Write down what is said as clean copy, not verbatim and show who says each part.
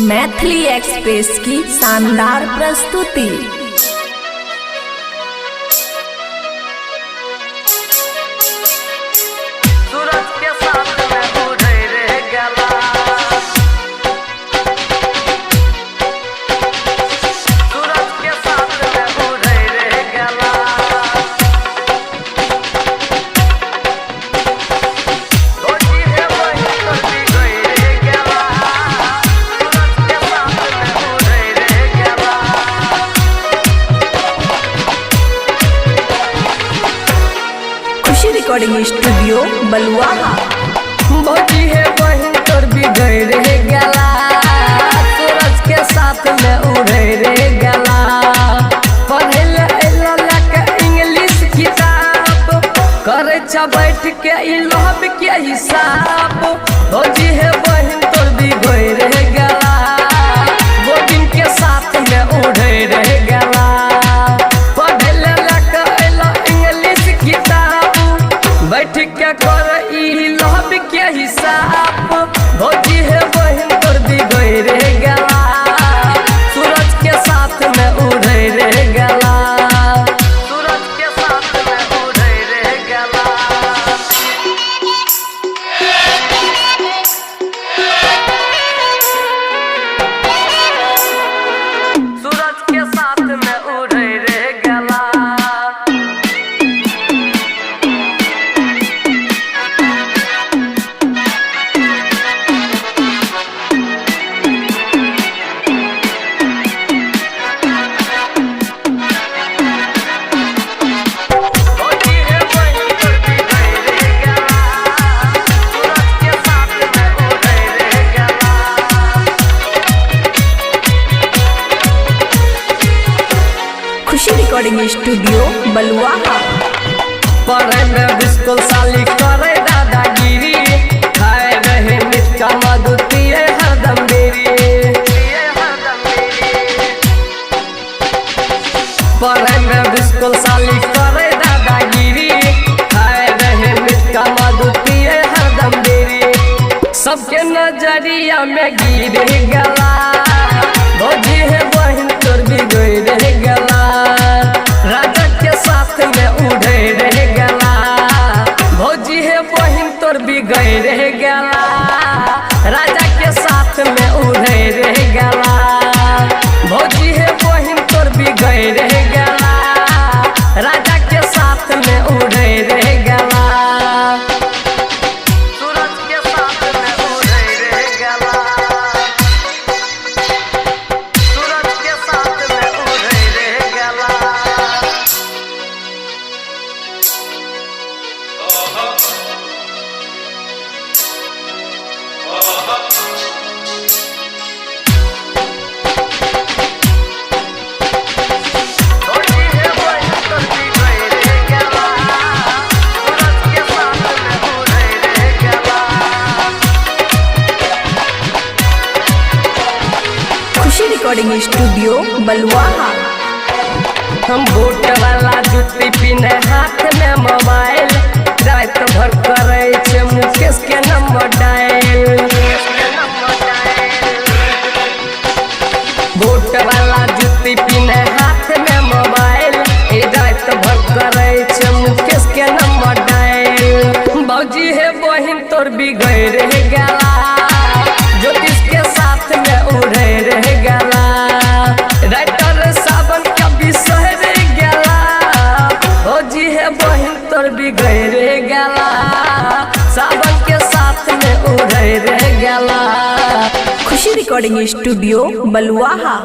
Speaker 1: Maithili express की शानदार प्रस्तुति।
Speaker 2: सूरज के साथ में उड़े रे गला, सूरज के साथ में उड़े रे गला। रोजी है वही करती गई रे गला, सूरज के साथ में उड़े रे गला।
Speaker 1: खुशी रिकॉर्डिंग स्टूडियो बलुआहा।
Speaker 2: भौजी हे बहिन तोर बिगड़ रे गला, सूरज के साथ में उड़े रे गला। पढ़े ले अइला लके इंग्लिश किताब, करे छ बैठ के ई लोभ के हिसाब। भौजी हे बहिन तोर बिगड़ रे गला, गोविंद के साथ में उड़े रे गला। पढ़े ले लके अइला इंग्लिश किताब, बैठ के कर ई लोभ के हिसाब। भौजी हे बहिन तोर बिगड़ रे गला, सूरज के साथ में उड़े रे गला, सूरज के साथ में उड़े रे गला। सूरज के साथ में उड़े रे गला। भौजी हे बहिन तोर बिगड़ रे गला, सूरज के साथ में उड़े रे गला।
Speaker 1: खुशी रिकॉर्डिंग स्टूडियो बलुआहा।
Speaker 2: पढ़े में बिस्कुल साली करे दादागिरी, खाए रहे मिठा मधु पिए हरदम मेरी। पढ़े में बिस्कुल साली करे दादागिरी, खाए रहे मिठा मधु पिए हरदम मेरी। सबके नजरिया में गिर गला, भौजी है बहिन तोर बिगड़ रे गला, राजा के साथ में उड़े रे गला। भौजी है बहिन तोर बिगड़ रे गला, राजा के साथ में उड़े रे गला। भौजी है बहिन तोर बिगड़ रे गला, राजा के साथ में उड़े रे गला। सूरज के साथ में उड़े रे गला, सूरज के साथ में उड़े रे गला। भौजी हे बहिन तोर बिगड़ रे गला, सूरज के साथ में उड़े रे गला।
Speaker 1: खुशी रिकॉर्डिंग स्टूडियो बलुआहा।
Speaker 2: हम बूट वाला जूती पिने हाथ में मोबाइल, रात भर करे छे मुकेश के नंबर डायल। बूट वाला जूती पिने हाथ में मोबाइल, ए रात भर करे छे मुकेश के नंबर डायल। भौजी हे बहिन तोर बिगड़ रे गला, ज्योतिष के साथ में उड़े रे गला। राइटर सावन के बिसर गला, भौजी हे बहिन तोर बिगड़ रे गला, सावन के साथ में उड़े रे गला।
Speaker 1: खुशी रिकॉर्डिंग स्टूडियो बलुआहा।